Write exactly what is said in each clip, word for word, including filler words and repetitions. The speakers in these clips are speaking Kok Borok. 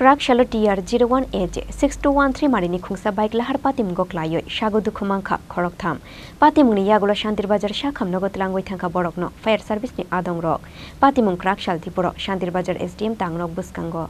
Kwrak salo T R zero one A J six two one three marini khungsa bike lahar patimwngo klaiwi sago dukhu mankha khoroktham. Patimungni yagulo Shantir Bazar sakham nogo tlangwi thangkha borokno fire service ni adongrok. Patimung kwrak sal tipuro Shantir Bazar S D M tangnok bwskango.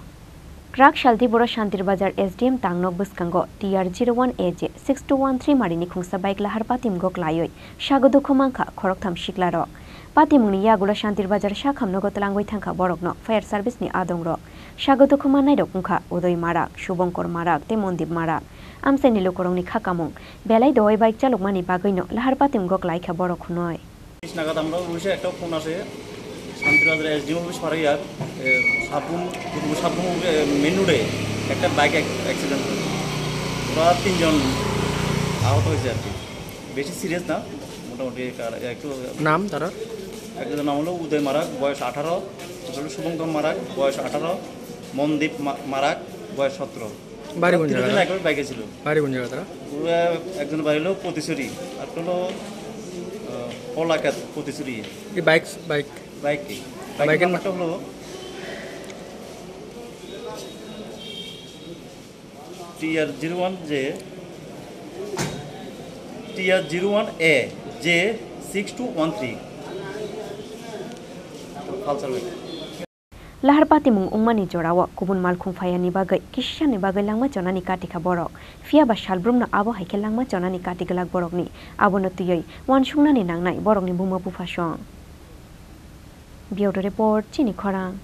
Kwrak sal tipuro Shantir Bazar S D M tangnok bwskango T R zero one A J six two one three marini khungsa bike lahar patimwngo klaiwi sago dukhu mankha khoroktham siklarok. Patimungni yagulo Shantir Bazar sakham nogo tlangwi thangkha borokno fire service ni adongrok. Sago dukhu mannairok wngkha Udoy Marak, Subhankar Marak tei Mondip Marak. Amchaini lukurokni kha kamung belai dowai bike chalokmani bagwino lahar patimwngo klaikha borok hwnwi. Nagadamro wisa ekta phone ashe, Shantir Bazar S D M office পাড়ার, এ, সাবরুম, পূর্ব সাবরুম, এ, মেইন রোডে একটা বাইক অ্যাক-, অ্যাক্সিডেন্ট হয়েছে। ওরা তিনজন আহত হয়েছে আর কি। বেশি সিরিয়াস না, মোটামুটি একটা, একটু নাম তারা? একজনের নাম হলো উদয় মারাক, বয়স আঠারো, একটা হলো শুভঙ্কর মারাক, বয়স আঠারো, মনদীপ মা-, মারাক, বয়স সতেরো। বাড়ি কোন তিনজন জায়গায়? একবার বাইকে ছিল। বাড়ি কোন জায়গা তারা? ওরা একজন বাড়ি হলো পতিচুরি, আর একটা হলো, আহ, কলাকাত পতিচুরি। এই বাইক, বাইক? বাইকে। বাইকের বাইকের না- নাম্বারটা হলো T R zero one J, T R zero one A J six two one three। Pulsar bike। Lahar patimung wngmani jorao kubun malkhung phaiani bagwi kisisani bagwi langma chonani katikha borok. Phiya ba salbrumno abo hai khe langma chonani kati glak borokni. Abono twiwi uansuknani nangnai borokni buma buphasong. Bureau Report, Chini Khorang.